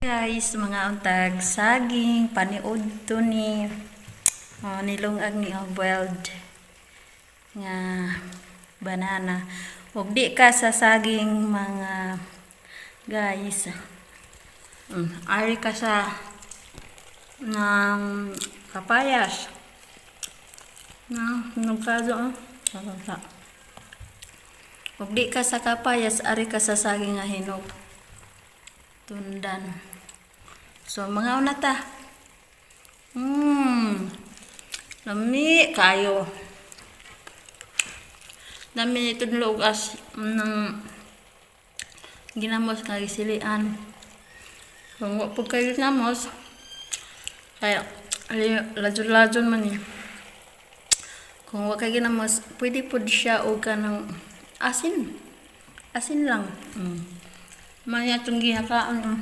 Guys, mga untag saging, paniud to ni oh, nilungag ni og boiled nga banana. Ug di ka sa saging, mga guys. Ari ka sa ng kapayas. Na, nagkado oh. Sa. Ug di ka sa kapayas, ari ka sa saging nga hinog. Tundan. So, mga una ta. Lami kayo. Lami nitudlo og as ng ginamos nga gisilian. Kung wa pud kayo ginamos, kaya ladyon-ladyon man ni. Kung wa kay ginamos, pwede pud siya og kanang asin. Asin lang. Maya itong gihakaon.